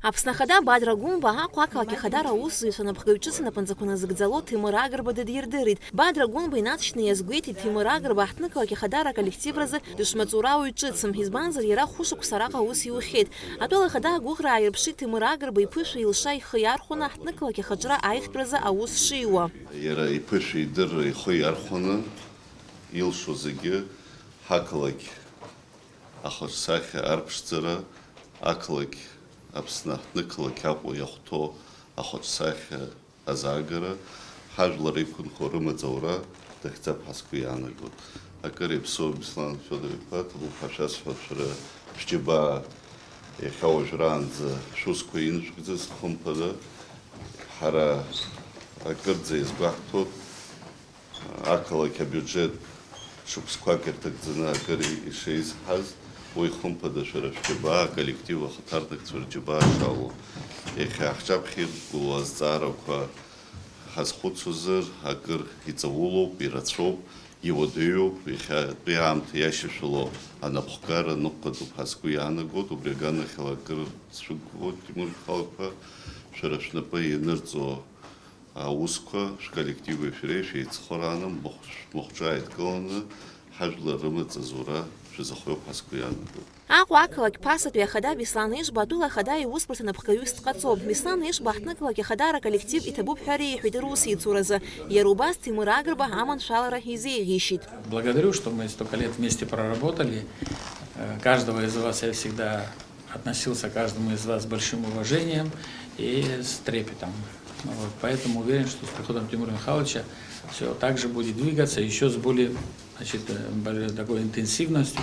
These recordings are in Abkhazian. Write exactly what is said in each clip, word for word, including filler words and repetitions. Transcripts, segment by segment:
Аԥсны Ахада Бадра Гәымба Аҟәа ақалақь Ахадара аусзуҩцәа напхгаҩ ҿыц инапынҵақәа назыгӡало Ҭемыр Агрба дыдирдырит. Бадра Гәымба инаҵшьны иазгәеиҭеит Ҭемыр Агрба аҳҭнықалақь Ахадара аколлективразы дышмаҵурауаҩ ҿыцым, избанзар иара хәышықәса араҟа аус иухьеит. Атәыла Ахада агәыӷра ааирԥшит Ҭемыр Агрба иԥышәа илша ихы иархәаны аҳҭнықалақь ахаҿра аихтәразы аус шиуа. Иара иԥышәа идырра ихы иархәаны илшо зегьы ҳақалақь ахаҿсахьа арԥшӡара, ақалақь Аԥсны аҳҭнықалақь Аҟәа иахәҭоу ахаҿсахьа азаагара, ҳажәлар иқәынхо рымаҵ аура дахьӡап ҳәа сгәы иаанагоит. Акыр иаԥсоу Беслан Федор-иԥа, ҭабуп ҳәа шәасҳәап, шәара шәџьабаа иахьа уажәраанӡа шәусқәа иншәыгӡаз, хымԥада, ҳара акырӡа иазгәаҳҭоит, ақалақь абиуџьет шықәсқәак ирҭагӡаны акыр ишеизҳаз, уи хымԥада шәара шәџьабаа, аколлектив ахаҭарнакцәа рџьабаа шалоу. Иахьа ҳҿаԥхьа иқәгылоу азҵаарақәа ҳазхәыцуазар, акыр иҵаулоуп, ирацәоуп, иуадаҩуп, иахьатәи аамҭа иашьашәало анапхгара ныҟәгатәуп ҳәа сгәы иаанагоит, убри аганахьала акыр сшәықәгәыӷуеит, Тимур Михайлович-иԥа, шәара шәнапы ианырҵо аусқәа, шәколлективи шәареи шәеицхырааны, махә-, махәҿы ааидкыланы, ҳажәлар рымаҵ азура шәазыхиоуп ҳәа сгәы иаанагоит. Аҟәа ақалақь ԥасатәи ахада Беслан Ешба атәыла ахада иусбарҭа напхгаҩыс дҟаҵоуп. Беслан Ешба аҳҭнықалақь ахадара аколлектив иҭабуп ҳәа реиҳәеит русеицуразы. Иара убас Ҭемыр Агрба аманшәалара изеиӷьишьеит. Благодарю, что мы столько лет вместе проработали. Э, каждого из вас я всегда относился, к каждому из вас, с большим уважением и с трепетом. Вот, поэтому уверен, что с приходом Тимура Михайловича всё так же будет двигаться, ещё с более, значит, э, более такой интенсивностью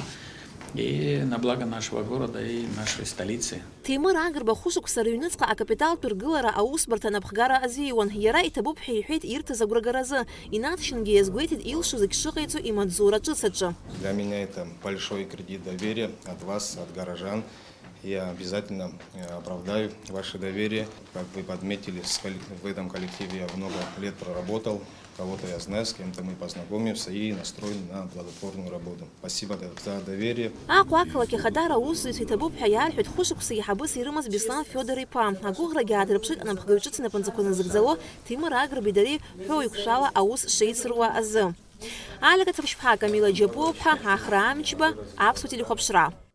и на благо нашего города и нашей столицы. Ҭемыр Агрба хәышықәса рыҩныҵҟа акапиталтә ргылара аусбарҭа анапхгара азиуан. Иара иҭабуп ҳәа иҳәеит ирҭаз агәрагаразы. Инаҵшьынгьы иазгәеиҭеит илшо зегь шыҟаиҵо имаҵзура ҿыц аҿы. Для меня это большой кредит доверия от вас, от горожан. Я обязательно, э, оправдаю ваше доверие. Как вы подметили, с кол-, в этом коллективе я много лет проработал. Кого-то я знаю, с кем-то мы познакомимся и настроены на плодотворную работу. Спасибо за доверие. Аҟәа ақалақь ахадара аусзуҩцәа иҭабуп ҳәа иарҳәеит хәышықәса еиҳабыс ирымаз Беслан Федор-иԥа. Агәыӷрагьы аадырԥшит анапхгаҩ ҿыц инапынҵақәа назыгӡало Ҭемыр Агрбеи дареи ҳәоу иқәшәала аус шеицыруа азы. Алика Цыԥшьԥҳа, Камила Џьапуа-ԥҳа, Ахра Амчба, Аԥсуа телехәаԥшра.